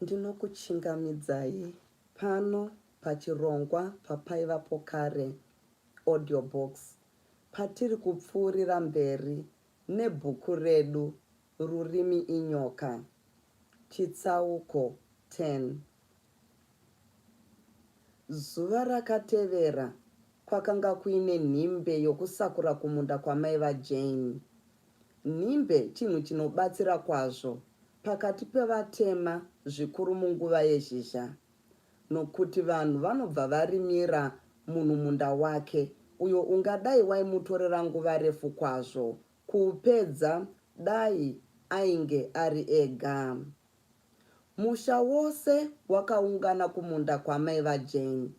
Ndinokuchingamidzai pano pachirongwa paPaivapo Kare Audio Box patiri kupfuurira mberi nebhuku redu Rurimi Inyoka, Chitsauko 10. Zuva rakatevera kwakanga kuine nhimbe yokusakura kumunda kwamai vaJane. Nhimbe chinhu chinobatsira kwazvo pakati pevatema zvikuru munguva yezhizha nokuti vanhu vanobva varimira munhu munda wake uyo ungadai waimutorera nguva refu kwazvo kuupedza dai ainge ari ega. Musha wose wakaungana kumunda kwamai vaJane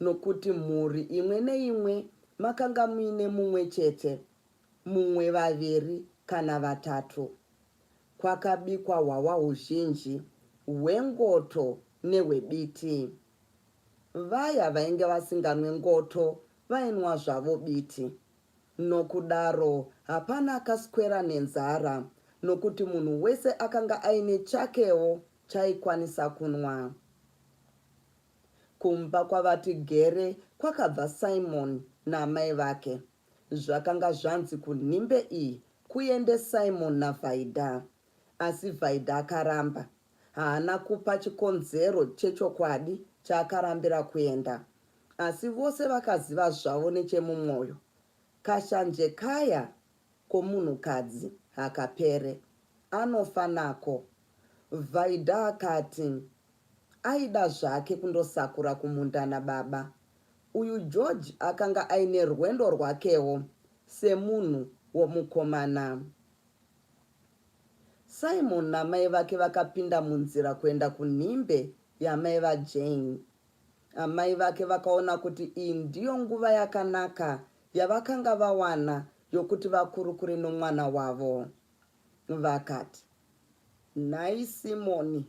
nokuti mhuri imwe neimwe makanga muine mumwe chete, mumwe vaviri kana vatatu. Kwakabikwa hwahwa huzhinji hwengoto nehwebiti. Vaya vainge vasinganwe ngoto vainwa zvavo biti. Nokudaro hapana akaswera nenzara nokuti munhu wese akanga aine chakewo chaikwanisa kunwa. Kumba kwaVaTigere kwakabva Simon naamai vake. Zvakanga zvanzi kunhimbe iyi kuende Simon naVhaidha. Asi Vhaidha akaramba. Haana kupa chikonzero chechokwadi chaakarambira kuenda. Asi vose vakaziva zvavo nechemumwoyo. Kashanje kaya komunhukadzi hakapere. Anofa nako. Vhaidha akati aida zvake kundosakura kumunda nababa. Uyu George akanga aine rwendo rwakewo semunhu womukomana. Simon namai vake vakapinda munzira kuenda kunhimbe yamai vaJane. Amai vake vakaona kuti iyi ndiyo nguva yakanaka yavakanga vawana yokuti vakurukure nomwana wavo. Vakati, Nhai Simoni,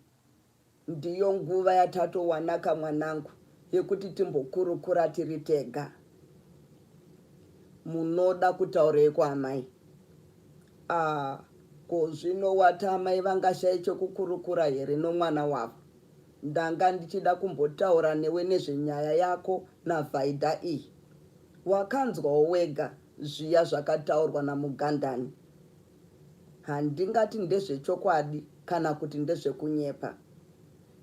ndiyo nguva yatatowanaka mwanangu yekuti timbokurukura tiri tega. Munoda kutaureiko amai? Ah, ko zvino wati amai vangashaye chekukurukura here nomwana wavo? Ndanga ndichida kumbotaura newe nezvenyaya yako naVhaidha iyi. Wakanzwawo wega zviya zvakataurwa naMugandani. Handingati ndezvechokwadi kana kuti ndezvekunyepa.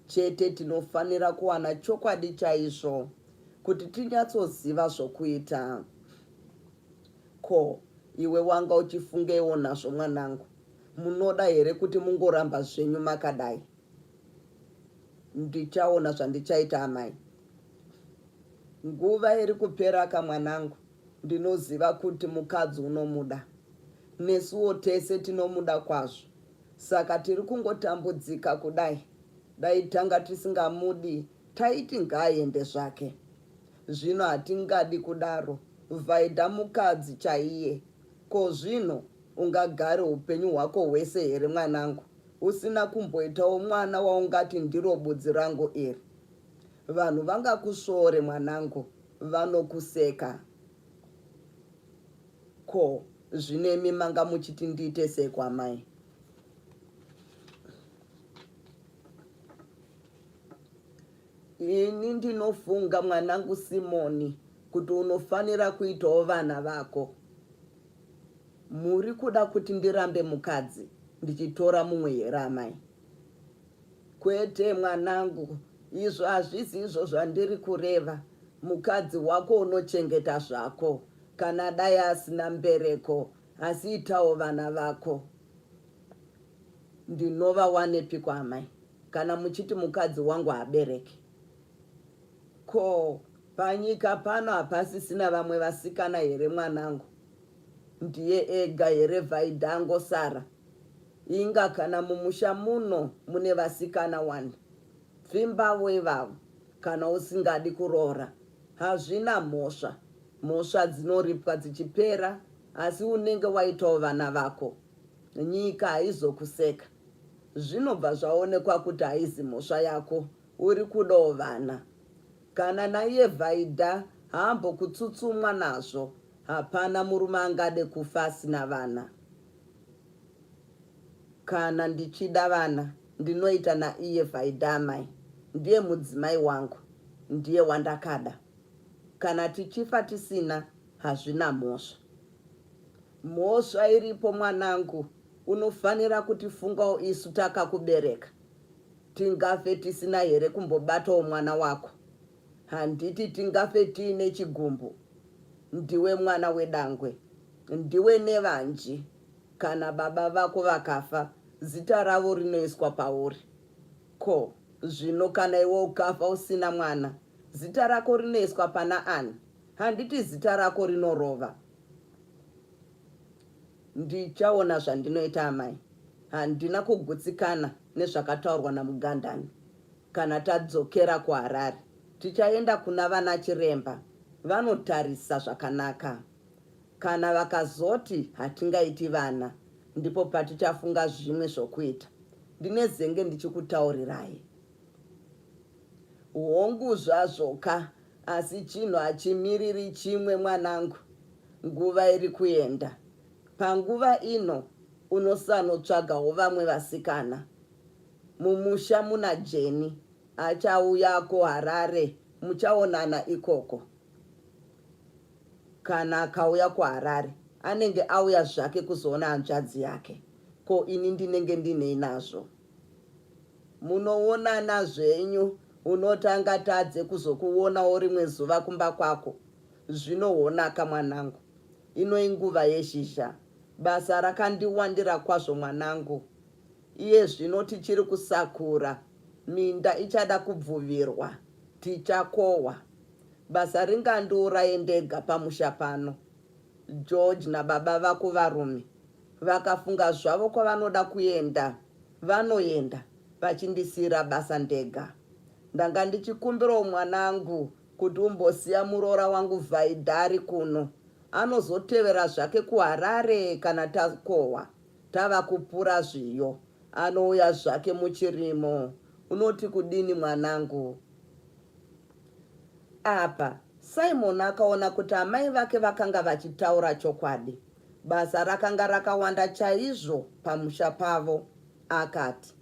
Chete tinofanira kuwana chokwadi chaizvo kuti tinyatsoziva zvokuita. Ko, iwe wanga uchifungeiwo nazvo mwanangu? Munoda here kuti mungoramba zvenyu makadai? Ndichaona zvandichaita amai. Nguva iri kuperaka mwanangu. Ndinoziva kuti mukadzi unomuda. Nesuwo tese tinomuda kwazvo. Saka tiri kungotambudzika kudai. Dai tanga tisingamudi taiti ngaaende zvake. Zvino hatingadi kudaro. Vaida mukadzi chaiye. Ko zvino ungagare upenyu hwako hwese here mwanangu usina kumboitawo mwana waungati ndiro budzi rangu iri? Vanhu vangakusvore mwanangu vanokuseka. Ko zvino imi manga muchiti ndiite seiko amai? Ini ndinofunga mwanangu Simoni kuti unofanira kuitawo vana vako. Muri kuda kuti ndirambe mukadzi ndichitora mumwe here amai? Kwete mwanangu, izvo hazvisi izvo zvandiri kureva. Mukadzi wako unochengeta zvako kana dai asina mbereko asi itawo vana vako. Ndinovawanepiko amai kana muchiti mukadzi wangu haabereki? Ko panyika pano hapasisina vamwe vasikana here mwanangu? Ndiye ega here Vaida angosara? Inga kana mumusha muno mune vasikana wani. Pfimbavo ivavo kana usingadi kuroora hazvina mhosva. Mhosva dzinoripwa dzichipera asi unenge waitawo vana vako. Nyika haizokuseka. Zvinobva zvaonekwa kuti haizi mhosva yako uri kudawo vana. Kana naiye Vaida haambokutsutsumwa nazvo. Hapana murume angade kufa asina vana. Kana ndichida vana. Ndinoita naiye Vaida amai. Ndiye mudzimai wangu. Ndiye wandakada. Kana tichifa tisina hazvina mhosva. Mhosva iripo mwanangu, unofanira kutifungawo isu takakubereka. Tingafe tisina here kumbobatawo mwana wako? Handiti tingafe tiine chigumbu? Ndiwe mwana wedangwe. Ndiwe nevanji. Kana baba vako vakafa, zita ravo rinoiswa pauri. Ko, zvino kana iwe ukafa usina mwana, zita rako rinoiswa pana ani? Handiti zita rako rinorova? Ndichaona zvandinoita amai. Handina kugutsikana nezvakataurwa naMugandani. Kana tadzokera kuHarare, tichaenda kuna vanachiremba vanotarisa zvakanaka. Kana vakazoti hatingaiti vana, ndipo patichafunga zvimwe zvokuita. Ndinezenge ndichikutaurirai. Hongu zvazvoka, asi chinhu hachimiriri chimwe mwanangu. Nguva iri kuenda. Panguva ino unosanotsvagawo vamwe vasikana. Mumusha muna Jenny. Achauyako Harare muchaonana ikoko. Kana akauya kuHarare anenge auya zvake kuzoona hanzvadzi yake. Ko ini ndinenge ndinei nazvo? Munoonana zvenyu unoti angatadze kuzokuonawo rimwe zuva kumba kwako? Zvino honaka mwanangu. Ino inguva yezhizha. Basa rakandiwandira kwazvo mwanangu. Iye zvino tichiri kusakura, minda ichada kubvuvirwa, tichakohwa. Basa ringandiuraye ndega pamusha pano. George nababa vako varume vakafunga zvavo kwavanoda kuenda vanoenda vachindisiira basa ndega. Ndanga ndichikumbirawo mwanangu kuti umbosiya muroora wangu Vaida ari kuno. Anozotevera zvake kuHarare kana takohwa tava kupura zviyo. Anouya zvake muchirimo. Unoti kudini mwanangu? Apa Simon akaona kuti amai vake vakanga vachitaura chokwadi. Basa rakanga rakawanda chaizvo pamusha pavo. Akati,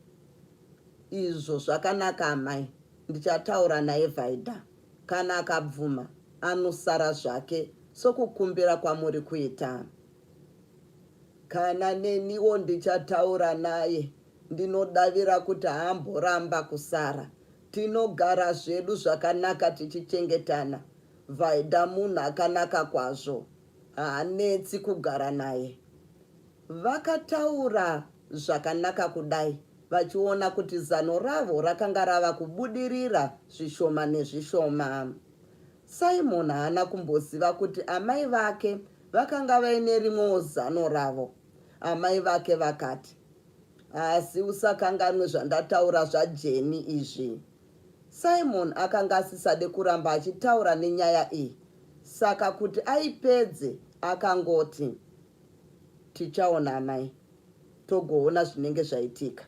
Izvo zvakanaka amai, ndichataura naye Vaida. Kana akabvuma, anosara zvake sokukumbira kwamuri kuita. Kana neniwo ndichataura naye, ndinodavira kuti haamboramba kusara. Tinogara zvedu zvakanaka tichichengetana. Vaida munhu akanaka kwazvo, haanetsi kugara naye. Vakataura zvakanaka kudai vachiona kuti zano ravo rakanga rava kubudirira zvishoma nezvishoma. Simon haana kumboziva kuti amai vake vakanga vaine rimwewo zano ravo. Amai vake vakati, Asi usakanganwe zvandataura zvaJenny izvi. Simon akanga asisade kuramba achitaura nenyaya iyi saka kuti aipedze akangoti, Tichaona amai, togoona zvinenge zvaitika.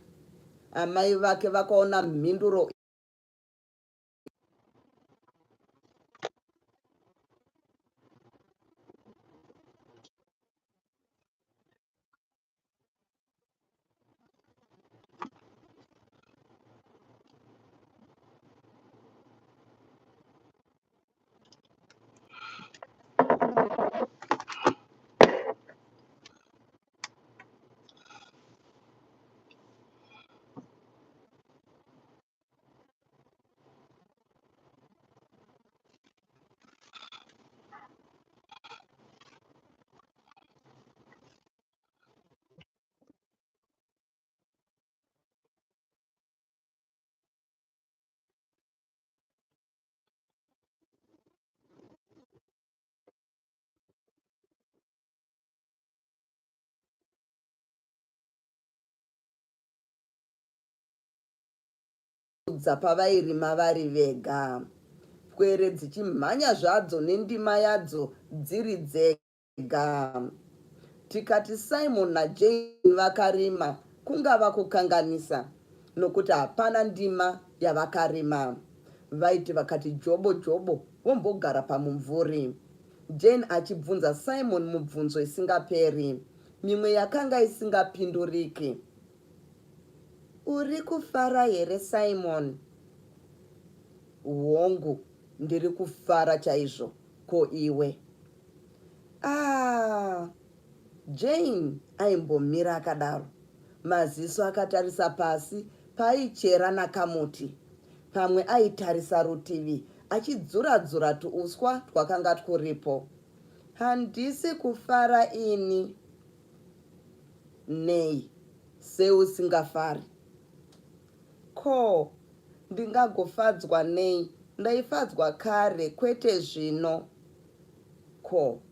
Amai vake vakaona mhinduro Kudza pavairima vari vega. Pwere dzichimhanya zvadzo nendima yadzo dziri dzega. Tikati Simon naJane vakarima kungava kukanganisa nokuti hapana ndima yavakarima. Vaiti vakati jobo jobo vombogara pamumvuri. Jane achibvunza Simon mubvunzo isingaperi, mimwe yakanga isingapinduriki. Uri kufara here Simon? Hongu, ndiri kufara chaizvo. Ko iwe? Ah! Jane aimbomira akadaro, maziso akatarisa pasi paaichera nakamuti. Pamwe aitarisa rutivi achidzura-dzura tuuswa twakanga twuripo. Handisi kufara ini. Nei? Sei usingafari? Ko, ndingagofadzwa nei? Ndaifadzwa kare, kwete zvino. Ko,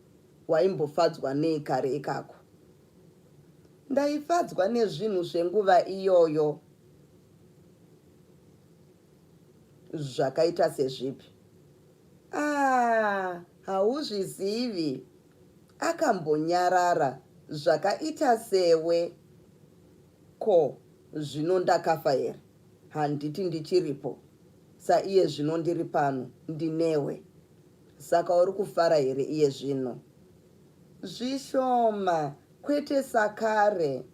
waimbofadzwa nei kare ikako? Ndaifadzwa nezvinhu zvenguva iyoyo. Zvakaita sezvipi? Ah, hauzvizivi. Akambonyarara. Zvakaita sewe. Ko, zvino ndakafa here? Handiti ndichiripo? Saiye zvino ndiri pano, ndinewe. Saka uri kufara here iye zvino? Zvishoma, kwete sakare.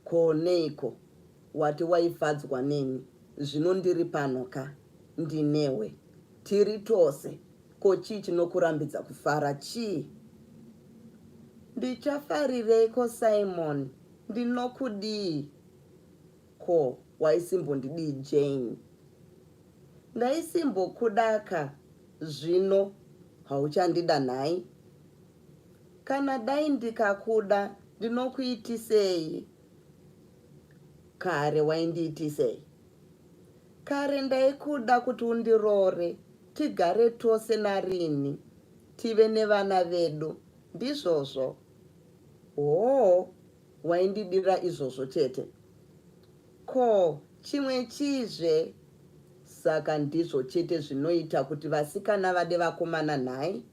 Ko neiko wati waifadzwa neni? Zvino ndiri pano ka, ndinewe. Tiri tose. Ko chii chinokurambidza kufara? Chii? Ndichafarireiko Simon? Ndinokudii? Ko waisimbondidii Jane? Ndaisimbokudaka zvino hauchandida nhai? Kana dai ndikakuda ndinokuitisei? Kare waindiitisei? Kare ndaikuda kuti undiroore tigare tose narini tive nevana vedu ndizvozvo? Hoo waindidira izvozvo chete? Ko chimwe chiizve? Saka ndizvo chete zvinoita kuti vasikana vade vakomana nhai?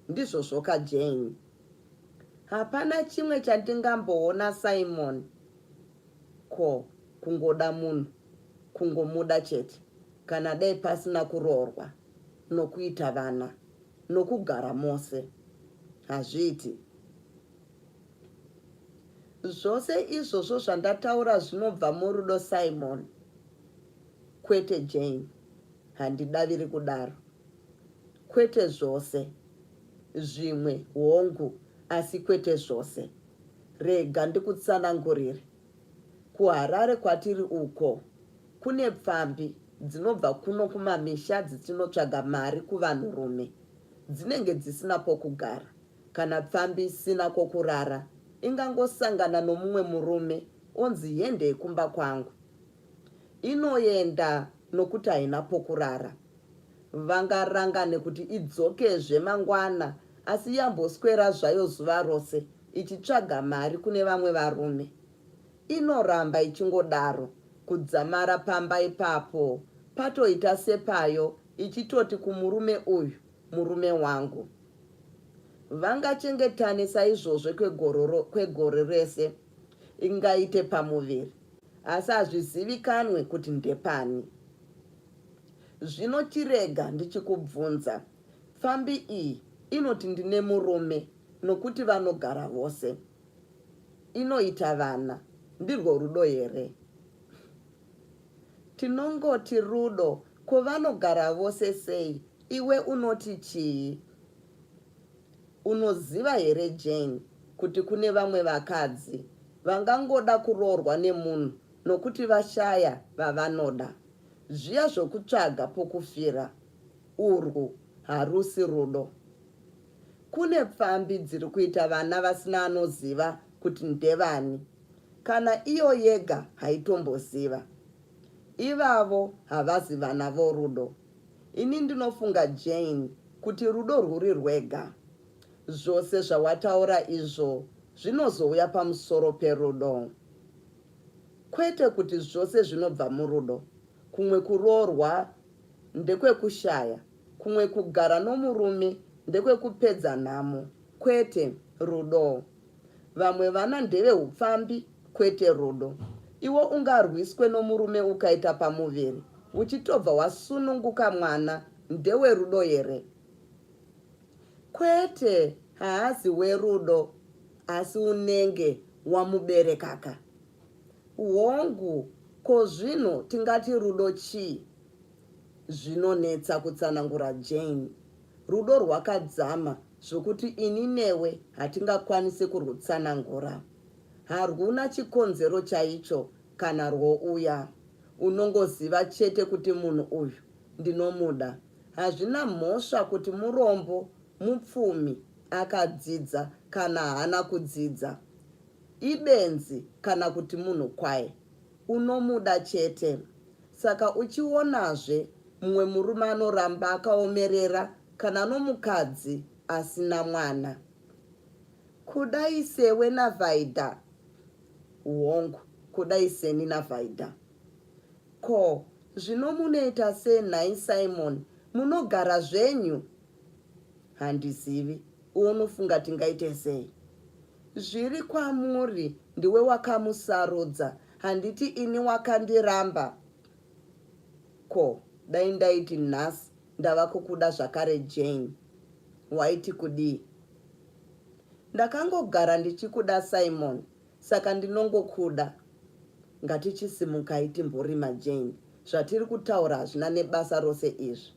Ndizvozvoka Jane? Hapana chimwe chandingamboona Simon. Ko kungoda munhu, kungomuda chete, kana dai pasina kuroorwa nokuita vana nokugara mose. Hazviiti. Zvose izvozvo zvandataura zvinobva murudo Simon. Kwete Jane, handidaviri kudaro. Kwete zvose. Zvimwe, hongu, asi kwete zvose. Rega ndikutsanangurire. KuHarare kwatiri uko kune pfambi dzinobva kuno kumamisha dzichinotsvaga mari kuvanhurume. Dzinenge dzisina pokugara. Kana pfambi isina kwokurara ingangosangana nomumwe murume onzi hendei kumba kwangu. Inoenda nokuti haina pokurara. Vangarangane kuti idzokezve mangwana asi yamboswera zvayo zuva rose ichitsvaga mari kune vamwe varume. Inoramba ichingodaro kudzamara pamba ipapo patoita sepayo ichitoti kumurume uyu murume wangu. Vangachengetane saizvozvo kwegore rese ingaite pamuviri asi hazvizivikanwe kuti ndepani. Zvino chirega ndichikubvunza, pfambi iyi inoti ndine murume nokuti vanogara vose. Inoita vana, ndirwo rudo here? Tinongoti rudo, ko vanogara vose sei, iwe unoti chii? Unoziva here Jane kuti kune vamwe vakadzi vangangoda kuroorwa nemunhu nokuti vashaya vavanoda? Zviya zvokutsvaga pokufira, urwu harusi rudo. Kune pfambi dziri kuita vana vasina anoziva kuti ndevani. Kana iyo yega haitomboziva. Ivavo havazi vana vorudo. Ini ndinofunga Jane kuti rudo rwuri rwega. Zvose zvawataura izvo zvinozouya pamusoro perudo. Kwete kuti zvose zvinobva murudo. Kumwe kuroorwa ndekwekushaya, kumwe kugara nomurume ndekwekupedza nhamo, kwete rudo. Vamwe vana ndevehupfambi, kwete rudo. Iwe ungarwiswe nomurume ukaita pamuviri uchitobva wasununguka mwana Ndewerudo here? Kwete, haazi werudo asi unenge wamuberekaka. Hongu, ko zvino tingati rudo chii? Zvinonetsa kutsanangura Jane. Rudo rwakadzama zvokuti ini newe hatingakwanise kurwutsanangura. Harwuna chikonzero chaicho kana rwouya. Unongoziva chete kuti munhu uyu ndinomuda. Hazvina mhosva kuti murombo, mupfumi, akadzidza kana haana kudzidza, ibenzi kana kuti munhu kwaye. Unomuda chete. Saka uchionazve mumwe murume anoramba akaomerera kana nomukadzi asina mwana. Kudai sewe naVaida? Hongu, kudai seni naVaida. Ko, zvino munoita sei nhai Simon, munogara zvenyu? Handizivi, iwe unofunga tingaite sei? Zviri kwamuri, ndiwe wakamusarudza, handiti ini wakandiramba? Ko, dai ndaiti nhasi ndava kukuda zvakare Jane, waiti kudii? Ndakangogara ndichikuda Simon, saka ndinongokuda. Ngatichisimukai timborima Jane, zvatiri kutaura hazvina nebasa rose izvi.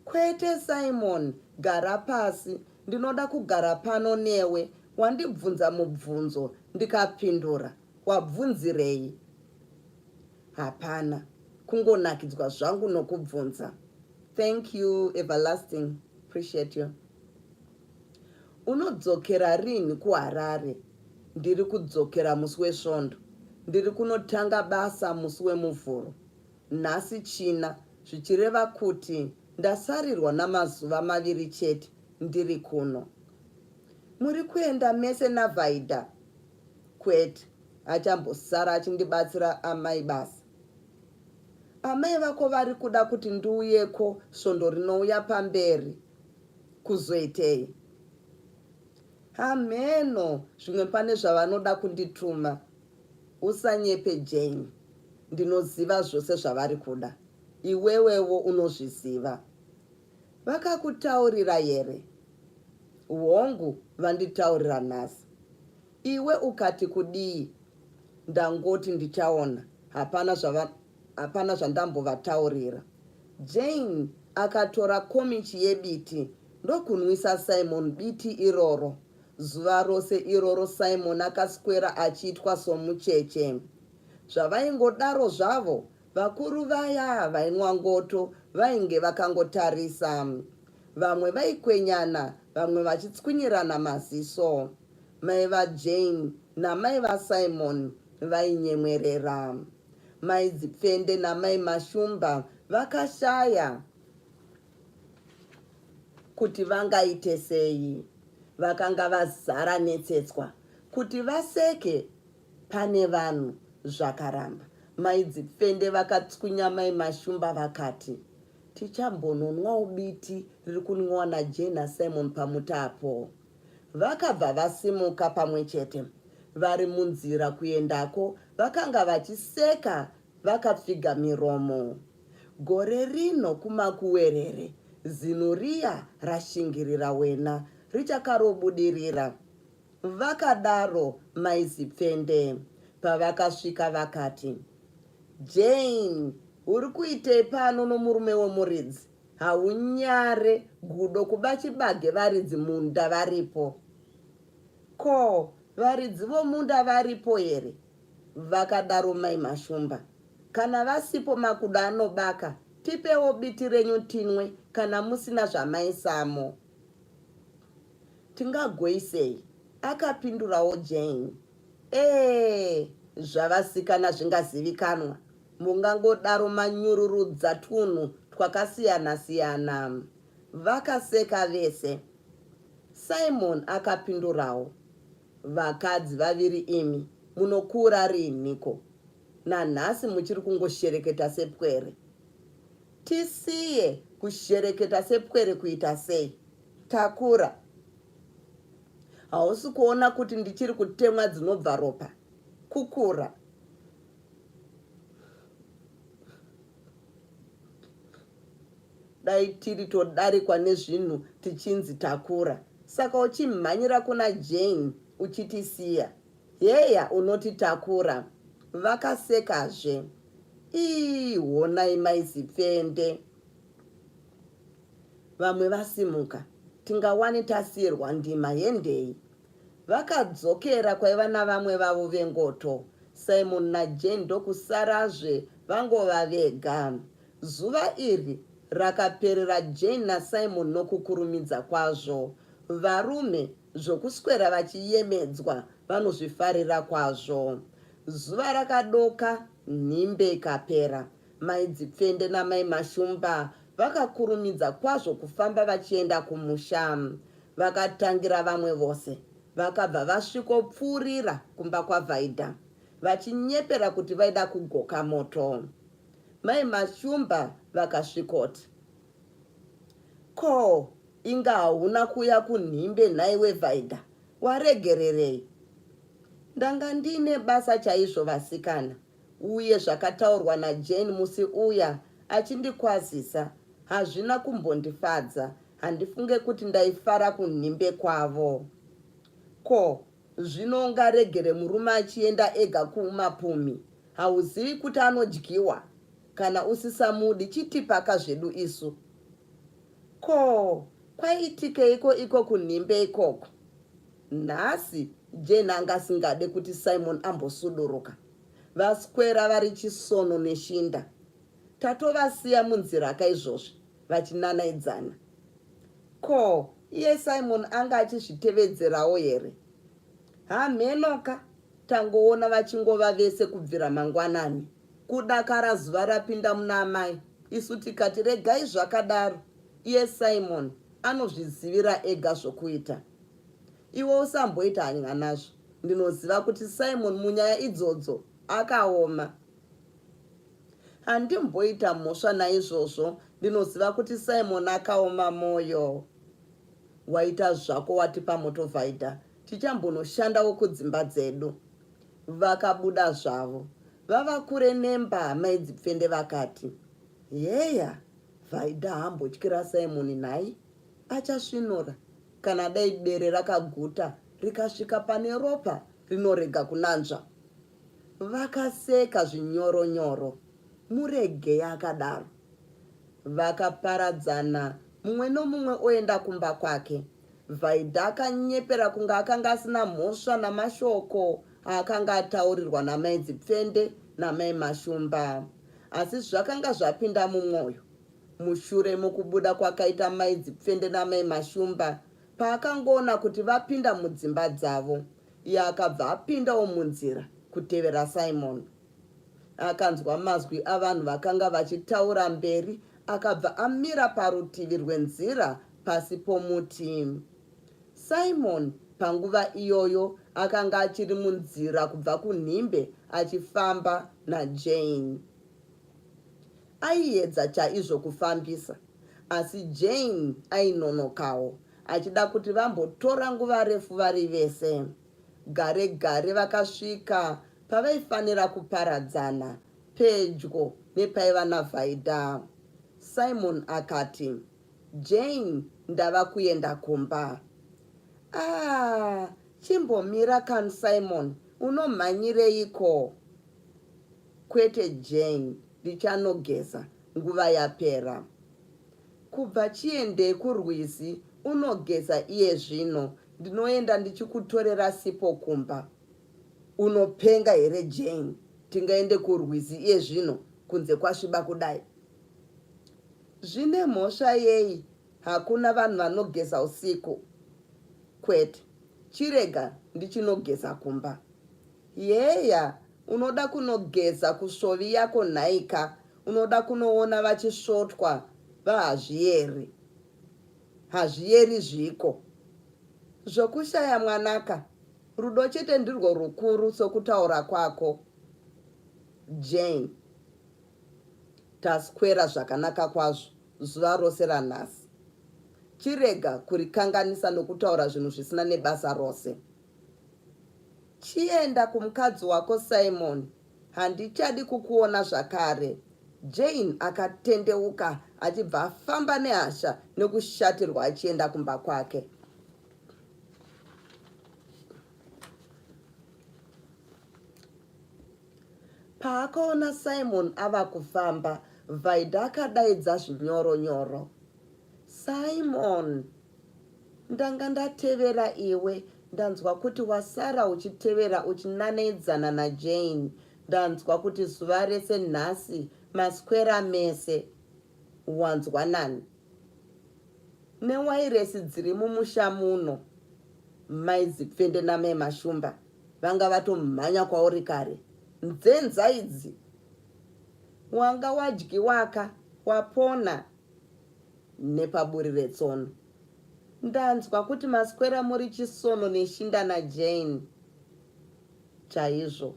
Kwete Simon, gara pasi, ndinoda kugara pano newe. Wandibvunza mubvunzo ndikapindura, wabvunzirei? Hapana, kungonakidzwa zvangu nokubvunza. Thank you Everlasting, appreciate you. Unodzokera rinhi kuHarare? Ndiri kudzokera musi weSvondo. Ndiri kunotanga basa musi weMuvhuro. Nhasi China, zvichireva kuti ndasarirwa namazuva maviri chete ndiri kuno. Muri kuenda mese naVaida? Kwete, achambosara achindibatsira amai basa. Amai vako vari kuda kuti ndiuyeko svondo rinouya pamberi. Kuzoitei? Hamheno, zvimwe pane zvavanoda kundituma. Usanyepe Jane, ndinoziva zvose zvavari kuda. Iwewewo unozviziva. Vakakutaurira here? Hongu, vanditaurira nhasi. Iwe ukati kudii? Ndangoti ndichaona, hapana zvava hapana zvandambovataurira. Jane akatora komichi yebiti ndokunwisa Simon biti iroro. Zuva rose iroro Simon akaswera achiitwa somucheche. Zvavaingodaro zvavo, vakuru vaya vainwa ngoto vainge vakangotarisa. Vamwe vaikwenyana, vamwe vachitswinyirana maziso. Mai vaJane namai vaSimon vainyemwerera. Mai Dzipfende namai Mashumba vakashaya kuti vangaite sei. Vakanga vazara netsetswa kuti vaseke pane vanhu zvakaramba. Mai Dzipfende vakatswinya mai Mashumba vakati, Tichambononwawo biti riri kunwiwa naJane naSimon pamuti apo. Vakabva vasimuka pamwe chete. Vari munzira kuendako vakanga vachiseka vakapfiga miromo. Gore rino kumakuwerere zino riya rashingirira wena richakarobudirira. Vakadaro mai Zipfende. Pavakasvika vakati, Jane, uri kuitei pano nomurume wemuridzi? Haunyare gudo kuba chibage varidzi munda varipo. Ko varidzi vomunda varipo here? Vakadaro mai Mashumba. Kana vasipo makudo anobaka tipewo biti renyu tinwe kana musina zvamaisamo. Tingagoisei? Akapindurawo Jane. Eeh zvavasikana zvingazivikanwa Mungangodaro manyururudza twunhu twakasiyana-siyana. Vakaseka vese. Simon akapindurawo, Vakadzi vaviri imi, munokura riinhiko? Nanhasi muchiri kungoshereketa sepwere. Tisiye kushereketa sepwere kuita sei? Takura. Hausi kuona kuti ndichiri kutemwa dzinobva ropa? Kukura. Dai tiri todarikwa nezvinhu tichinzi takura. Saka uchimhanyira kuna Jane uchitisiya. Heya unoti takura. Vakasekazve. Ii honai mai Zipfende. Vamwe vasimuka. Tingawane tasiyirwa ndima hendei. Vakadzokera kwaiva navamwe vavo vengoto. Simon naJane ndokusarazve vangova vega. Zuva iri rakaperera Jane naSimon nokukurumidza kwazvo. Varume zvokuswera vachiyemedzwa vanozvifarira kwazvo. Zuva rakadoka nhimbe ikapera. Mai Dzipfende namai Mashumba vakakurumidza kwazvo kufamba vachienda kumusha. Vakatangira vamwe vose vakabva vasvikopfuurira kumba kwaVhaidha vachinyepera kuti vaida kugoka moto. Mai Mashumba vakasvikoti, Ko, inga hauna kuuya kunhimbe nhaiwe Vhaidha, waregererei? Ndanga ndiine basa chaizvo vasikana, uye zvakataurwa naJane musi uya achindikwazisa hazvina kumbondifadza, handifunge kuti ndaifara kunhimbe kwavo. Ko, zvino ungaregere murume achienda ega kumapumhi? Hauzivi kuti anodyiwa? Kana usisamudi chitipaka zvedu isu. Ko, kwaitikeiko iko kunhimbe ikoko? Nhasi Jane anga asingade kuti Simon ambosuduruka. Vaswera vari chisono neshinda. Tatovasiya munziraka izvozvi vachinanaidzana. Ko, iye Simon anga achizvitevedzerawo here? Hamhenoka, tangoona vachingova vese kubvira mangwanani. Kudakara zuva rapinda muna amai, isu tikati regai zvakadaro, iye Simon anozvizivira ega zvokuita. Iwe usamboita hanya nazvo, ndinoziva kuti Simon munyaya idzodzo akaoma. Handimboita mhosva naizvozvo, ndinoziva kuti Simon akaoma moyo. Waita zvako watipa moto Vaida, tichambonoshandawo kudzimba dzedu. Vakabuda zvavo. Vava kure nemba mai Dzipfende vakati, Heya, Vaida haambotyira Simon nhai? Achasvinura. Kana dai bere rakaguta rikasvika pane ropa rinorega kunanzva. Vakaseka zvinyoro-nyoro. Muregei akadaro. Vakaparadzana mumwe nomumwe oenda kumba kwake. Vaida akanyepera kunge akanga asina mhosva namashoko aakanga ataurirwa namai Dzipfende namai Mashumba. Asi zvakanga zvapinda mumwoyo. Mushure mokubuda kwakaita mai Dzipfende namai Mashumba, paakangoona kuti vapinda mudzimba dzavo, iye akabva apindawo munzira kutevera Simon. Akanzwa mazwi avanhu vakanga vachitaura mberi akabva amira parutivi rwenzira pasi pomuti. Simon panguva iyoyo akanga achiri munzira kubva kunhimbe achifamba naJane. Aiedza chaizvo kufambisa asi Jane ainonokawo achida kuti vambotora nguva refu vari vese. Gare gare vakasvika pavaifanira kuparadzana, pedyo nepaiva naVaida. Simon akati, Jane, ndava kuenda kumba. Ah, chimbomira kan Simon, unomhanyireiko? Kwete Jane, ndichanogeza, nguva yapera. Kubva chiendei kurwizi unogeza iye zvino, ndinoenda ndichikutorera sipo kumba. Unopenga here Jane, tingaende kurwizi iye zvino kunze kwasviba kudai? Zvine mhosva yei, hakuna vanhu vanogeza usiku. Kwete, chirega ndichinogeza kumba. Heya, unoda kunogeza kusvovi yako nhaika, unoda kunoona vachisvotwa vaHazviyeri. Hazviyeri zviko. Zvokushaya mwanaka, rudo chete ndirwo rukuru sokutaura kwako. Jane. Taswera zvakanaka kwazvo zuva rose ranhasi. Chirega kurikanganisa nokutaura zvinhu zvisina nebasa rose. Chienda kumukadzi wako Simon, handichadi kukuona zvakare. Jane akatendeuka achibva afamba nehasha nekushatirwa achienda kumba kwake. Paakaona Simon ava kufamba, Vaida akadaidza zvinyoro nyoro. Simon! Ndanga ndatevera iwe, ndanzwa kuti wasara uchitevera uchinanaidzana naJane. Ndanzwa kuti zuva rese nhasi maswera mese. Wanzwa nani? Newairesi dziri mumusha muno. Mai Zipfende namai Mashumba vanga vatomhanya kwauri kare. Nzenza idzi! Wanga wadyiwaka wapona nepaburi retsono. Ndanzwa kuti maswera muri chisono neshinda naJane. Chaizvo.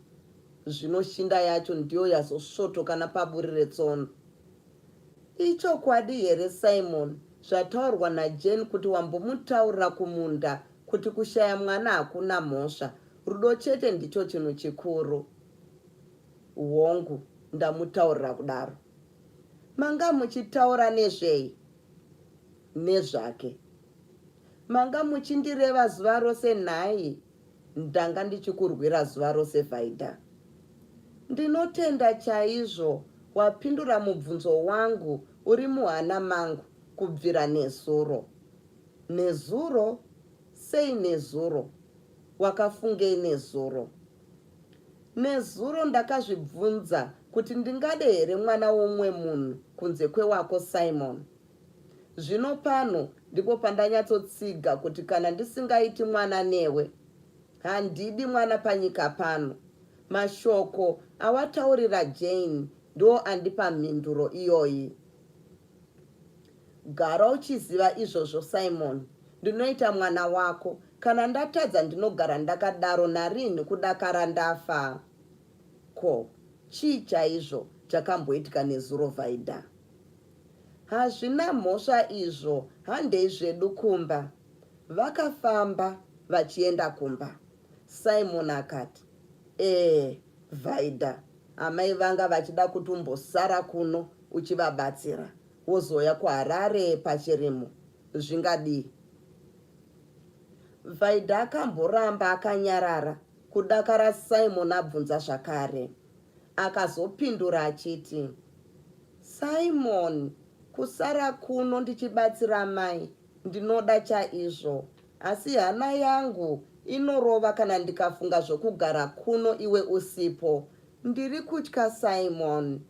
Zvino shinda yacho ndiyo yazosvotoka napaburi retsono. Ichokwadi here Simon zvataurwa naJane kuti wambomutaurira kumunda kuti kushaya mwana hakuna mhosva, rudo chete ndicho chinhu chikuru? Hongu, ndamutaurira kudaro. Manga muchitaura nezvei? Nezvake. Manga muchindireva zuva rose nhai? Ndanga ndichikurwira zuva rose Vaida. Ndinotenda chaizvo wapindura mubvunzo wangu uri muhana mangu kubvira nezuro. Nezuro? Sei nezuro? Wakafungei nezuro? Nezuro ndakazvibvunza kuti ndingade here mwana woumwe munhu kunze kwewako Simon. Zvino pano ndipo pandanyatsotsiga kuti kana ndisingaiti mwana newe, handidi mwana panyika pano. Mashoko awataurira Jane ndiwo andipa mhinduro iyoyi. Gara uchiziva izvozvo Simon, ndinoita mwana wako. Kana ndatadza ndinogara ndakadaro narinhi kudakara ndafa. Ko, chii chaizvo chakamboitika nezuro Vaida? Hazvina mhosva izvo handei zvedu kumba. Vakafamba vachienda kumba. Simon akati, Eh, Vaida, amai vanga vachida kuti umbosara kuno uchivabatsira wozouya kuHarare pachirimo. Zvingadii? Vaida akamboramba akanyarara kudakara Simon abvunza zvakare. Akazopindura achiti, Simon, kusara kuno ndichibatsira mai ndinoda chaizvo asi hana yangu inorova kana ndikafunga zvokugara kuno iwe usipo. Ndiri kutya Simon.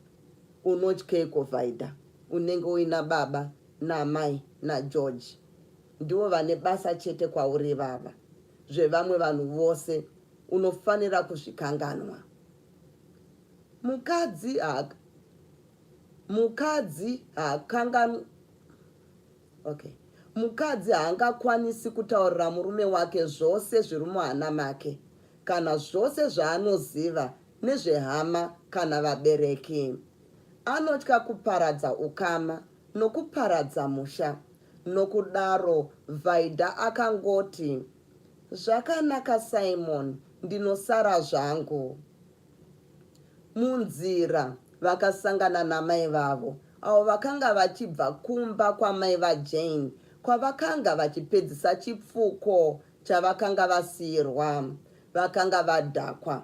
Unotyeiko Vaida? Unenge uina baba naamai naGeorge. Ndivo vane basa chete kwauri ivava. Zvevamwe vanhu vose unofanira kuzvikanganwa. Mukadzi ha mukadzi haakanganwi okay. Mukadzi haangakwanisi kutaurira murume wake zvose zviri muhana make kana zvose zvaanoziva nezvehama kana vabereki. Anotya kuparadza ukama nokuparadza musha. Nokudaro Vaida akangoti, Zvakanaka Simon, ndinosara zvangu. Munzira vakasangana namai vavo avo vakanga vachibva kumba kwamai vaJane kwavakanga vachipedzisa chipfuko chavakanga vasiirwa. Vakanga vadhakwa.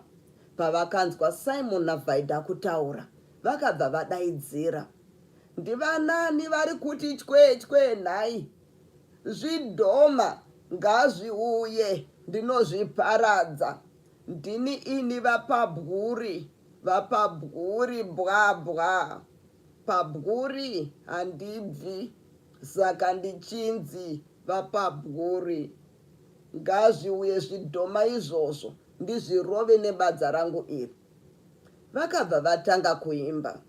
Pavakanzwa Simon naVaida kutaura, vakabva vadaidzira. Ndivanani vari kuti chwe chwe nhai? Zvidhoma ngazviuye ndinozviparadza. Ndini ini vaPabwuri, vaPabwuri bwa bwa. Pabwuri handibvi saka ndichinzi vaPabwuri. Ngazviuye zvidhoma izvozvo ndizvirove nebadza rangu iri. Vakabva vatanga kuimba.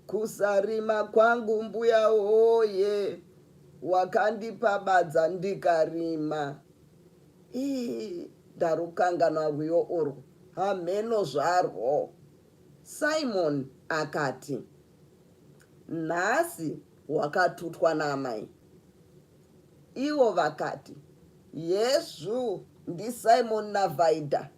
Kusarima kwangu mbuya woye, wakandipa badza ndikarima. Ii, ndarukanganwa rwiyo urwu, hamheno zvarwo. Simon akati, Nhasi wakatutwa naamai. Ivo vakati, Yezvuu, ndiSimon naVaida.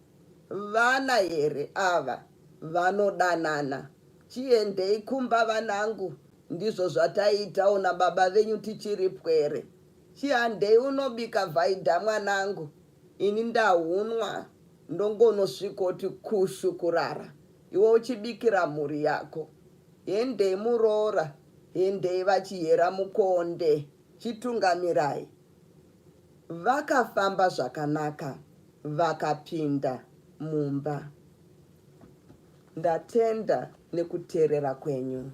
Vana here ava vanodanana? Chiendei kumba vanangu. Ndizvo zvataiitawo nababa venyu tichiri pwere. Chihandei unobika Vaida mwanangu, ini ndahunwa ndongonosvikoti kushu kurara iwe uchibikira mhuri yako. Hendei muroora, hendei vaChihera mukonde, chitungamirai. Vakafamba zvakanaka vakapinda mumba. Ndatenda nekuteerera kwenyu.